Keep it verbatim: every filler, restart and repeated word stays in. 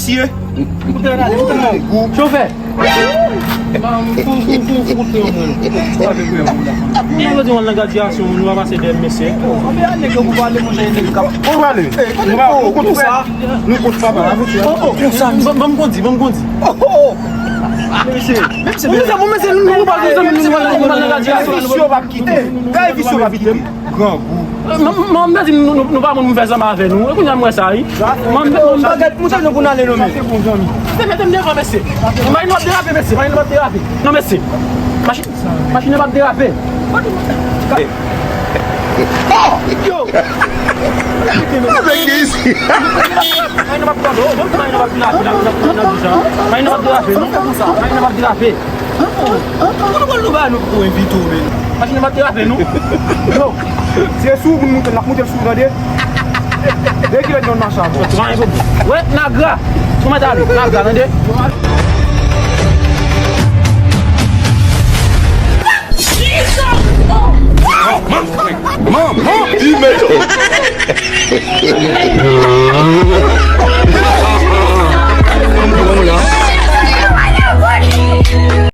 visye. Chofè! Mwen di w al nan gradyasyon, nou pa pase dèyè mesye. Anbe a nèg yo pou pale, monchè, nèg k ap. Ou prale? Nou pa, nou kont frè. Nou kont papa. Ban m kondi, ban m kondi. Mesye, mesye, nou pa pase dèyè mesye, nou pa nan gradyasyon. Visye w p ap kite. Kay visye w p ap kite. Grangou. Manman di nou, nou, nou pa moun m fè zanmi avè nou. E kounye a m wè sa, wi. Manman, bagay, monchè, nou pou n ale non, men. Se mete m devan, mesye. Machin nan p ap derape, mesye. Machin nan p ap derape. Non, mesye. Machin, machin nan p ap derape. Yo! Machin nan p ap derape. Machin nan p ap derape, non? Machin nan p ap derape. Kote w pral nou ba nou pou envite w, men? Machin nan pa t rape nou. Yo, se sou pou n moute l, n ap moute l sou, tande? De kilomèt nan mache avè w. Wè, Nagra. Kòman ta ale? Nagra, tande? Manman! Manman!